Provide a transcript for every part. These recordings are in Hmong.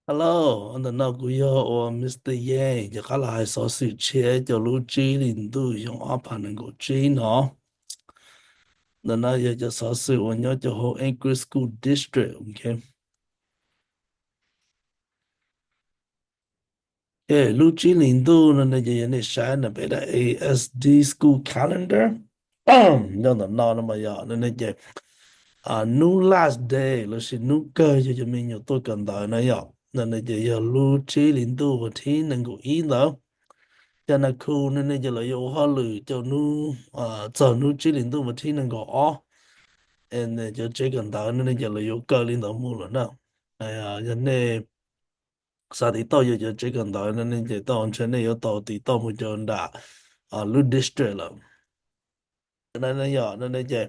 Hello, ntawm no kuv yog uas Mister Yang, ces qab los hais xov xwm tshiab cov lub tsib hlis ntuj xyoo ob phav nees nkaum tsib no. Ntawm no yog cov xov xwm uas nyob cov hauv Anchorage School District, ok. Ok, lub tsib hlis ntuj no ne ces yog nej saib na peb daim A S D School Calendar. Nyob ntawm no no mas yog no ne ces hnub last day lossis hnub kawg yog cov me nyuam tuaj kawm ntawv na yom. No ne ces yog lub tsib hlis ntuj vas thib nees nkaum ib ntawd. Cas nas khu no ne ces lawv yuav ua hauj lwm rau hnub, txog hnub tsib hlis ntuj vas thib nees nkaum ob. Cov tsev kawm ntawv no ne ces lawv yuav kaw li ntawd mus lawm na. Yog nej xav tiv tauj yuav cov tsev kawm ntawv no ne ces tau ntshe nej yuav tau tiv tauj mus cov nram lub district lawm. Yog no ne ces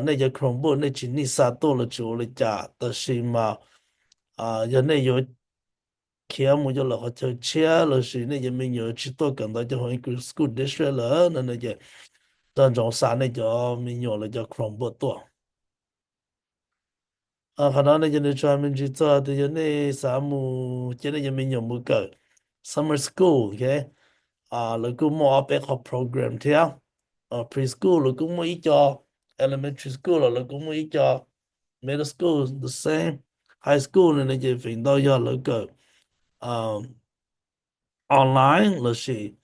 nej cov Chromebook nej tsis nij xa tuaj los tsis ua li cas, tab sis mas yog nej yuav khiav mus cov lawm qhov chaw tshiab lossis nej cov me nyuam tsis tuaj kawm ntawv cov hauv Anchorage School District lawm no ne ces nco ntsoov xa nej cov me nyuam lawv cov Chromebook tuaj. Qhov no ne ces nws tsuas hais me ntsis txog tias yog nej xav mus coj nej cov me nyuam mus kawm summer school, ok, lawv kuj muaj ob peb qhov program thiab. Preschool lawv kuj muaj ib co, elementary school los lawv kuj muaj ib co, middle school the same, high school no ne ces feem ntau yog lawv kawm online lossis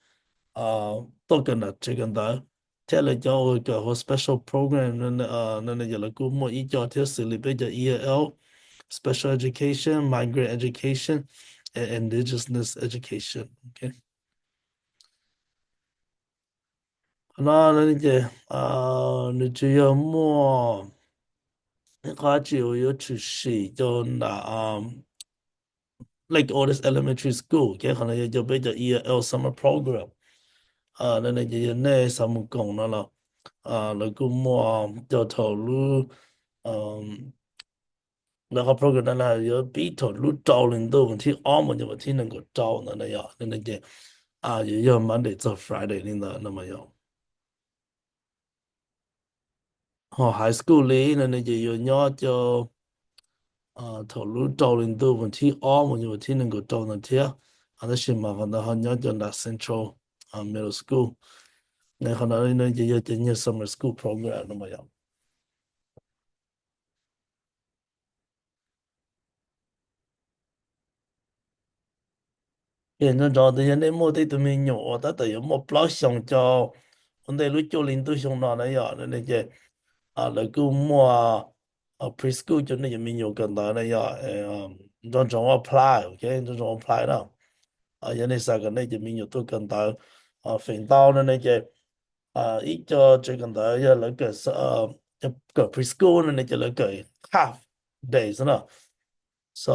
tuaj kawm nram tsev kawm ntawv, thiab lawv cov uas kawm hauv special program no ne ces lawv kuj muaj ib co thiab xws li peb cov E L L, special education, migrant education, and indigenous education, ok. Qhov no ces nws tsuas yog muaj ib qhov dab tsi uas yuav tshwm sim cov nram Lake Otis Elementary School, ok, qhov no yog cov peb cov E L L summer program. No ne ces yog nej xav mus koom no los lawv kuj muaj cov thaum lub, lawv qhov program no yuav pib thaum lub rau hli ntuj vas thib ob mus cov vas thib nees nkaum rau ntawd na yom. No ne ces yuav yog Monday txog Friday li ntawd no mas yog. Ho high school li no ne ces yuav nyob cov thaum lub rau hli ntuj vas thib ob mus cov vas thib nees nkaum rau ntawd thiab. Tab sis mas qhov ntawd ho nyob cov nram Central Middle School. Qhov no ces yog cov nyuag summer school program no mas yom. Ces nco ntsoov tias yog nej muaj tej tug me nyuam uas tab tom yuav muaj plaub xyoos rau ua ntej lub cuaj hli ntuj xyoo no na yom, no ne ces lawv kuj muaj preschool rau nej cov me nyuam kawm ntawv na yom. Nco ntsoov apply, ok, nco ntsoov apply na. Yog nej xav kom nej cov me nyuam tuaj kawm ntawv, feem ntau no ne ces ib co tsev kawm ntawv yog lawv kawm preschool no ne ces lawv kawm half day xwb na. So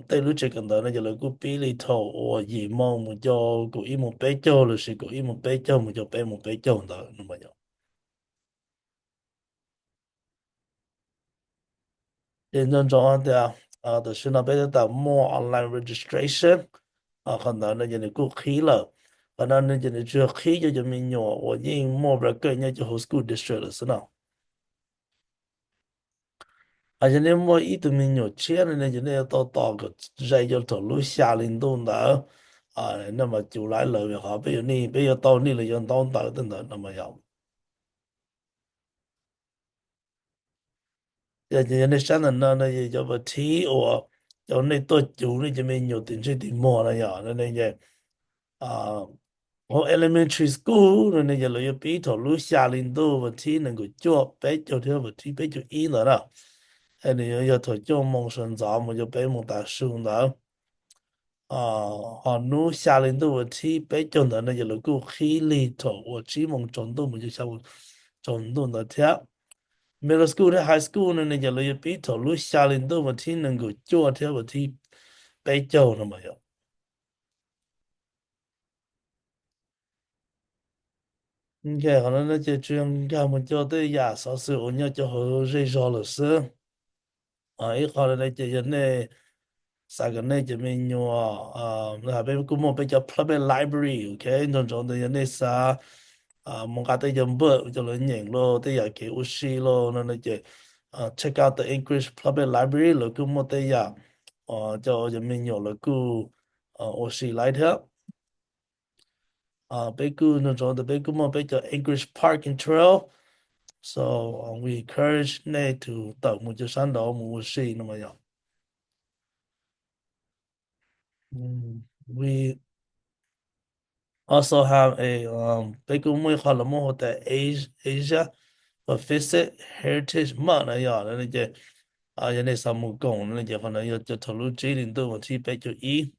tej lub tsev kawm ntawv no ces lawv kuj pib li thaum uas yim moo mus rau kaum ib moo peb caug lossis kaum ib moo peb caug mus rau peb moo peb caug ntawd no mas yom. Ces nco ntsoov tias tam sim no peb twb tau muaj online registration, qhov ntawd no ces nws kuj qhib lawm. Qhov no no ces nws tsuas qhib rau cov me nyuam uas yeej muaj record nyob cov hauv school district lawm xwb no. Yog nej muaj ib tug me nyuam tshiab no ne ces nej yuav tau tos kom ze rau thaum lub xya hli ntuj ntawd, nej mam cuv lawv, vim qhov peb yuav nij, peb yuav tau nij los yuav ntaub ntawv tej ntawd no mas yom. Ces yog nej saib ntawm no no ces cov vas thib uas cov nej tuaj cuv nej cov me nyuam tim ntsej tim muag no yom, no ne ces hauv elementary school no ne ces lawv yuav pib thaum lub xya hli ntuj vas thib nees nkaum cuaj peb caug thiab vas thib peb caug ib ntawd na. Es nws yuav yog thaum cuaj moo sawv ntxov mus rau peb moo tav su ntawd. Ho hnub xya hli ntuj vas thib peb caug ntawd no ces lawv kuj qhib lig thaum uas tsib moo tsaus ntuj mus rau xya moo tsaus ntuj ntawd thiab. Middle school thiab high school no ne ces lawv yuav pib thaum lub xya hli ntuj vas thib nees nkaum cuaj thiab vas thib peb caug no mas yom. Ok, qhov no ces tsuas yog nkag mus rau tej yam xov xwm uas nyob rau hauv zej zog lawm xwb. Ib qho no ces yog nej xav kom nej cov me nyuam, peb kuj muaj peb cov public library, ok, nco ntsoov tias yog nej xav mus nqa tej cov npawb coj los nyeem los tej yam kev ua si los no no ces check out the Anchorage Public Library, lawv kuj muaj tej yam cov cov me nyuam lawv kuj ua si laiv thiab. Peb kuj nco ntsoov tias peb kuj muaj peb cov Anchorage Park and Trail, so we encourage nej to tawm mus cov sab nraud mus ua si no mas yog. We also have a, peb kuj muaj ib qho lawv muab hu tias Asia Pacific Heritage Month na yog, ces yog nej xav mus koom no ces qhov ntawd yog cov thaum lub tsib hli ntuj vas thib peb caug ib.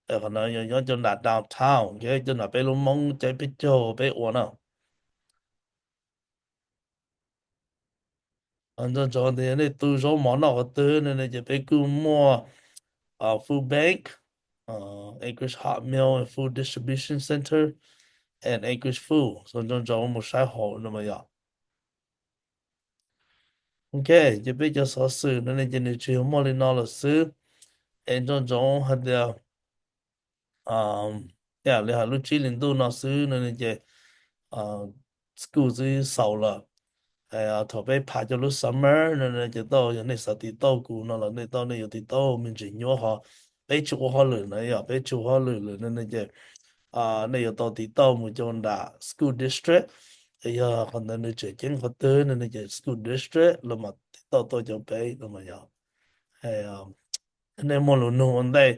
Qhov ntawd yog nyob cov nram downtown, cov nram peb lub Hmoob caij peb caug peb ua na. Nco ntsoov tias yog nej tu zaub mov noj qhov twg no ces peb kuj muaj food bank, Anchorage Hot Meal and Food Distribution Center and Anchorage Food, so nco ntsoov mus saib hauv no mas yog. Ok, ces peb cov xov xwm no ne ces nws tsis yog muaj li no lawm xwb. Es nco ntsoov hais tias li hais lub tsib hli ntuj no xwb no ne ces school twb xaus lawm. Thaum peb pham cov lub summer no ne ces tau yog nej xav tiv tauj kuv no los nej tau, nej yuav tiv tauj me ntsis nyuaj ho. Peb tsis ua hauj lwm na yog, peb tsis ua hauj lwm lawm no ne ces nej yuav tau tiv tauj mus cov nram school district. Es yog qhov ntawd nws tseem ceeb qhov twg no ne ces school district los mas tiv tauj tuaj cov peb no mas yog. Nej muaj lus nug ua ntej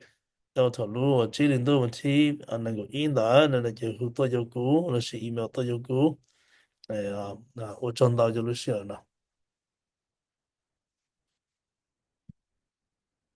rau thaum lub tsib hli ntuj vas thib nees nkaum ib ntawd no ces hu tuaj cov kuv lossis email tuaj cov kuv. Ua tsaug ntau cov lub sij hawm no.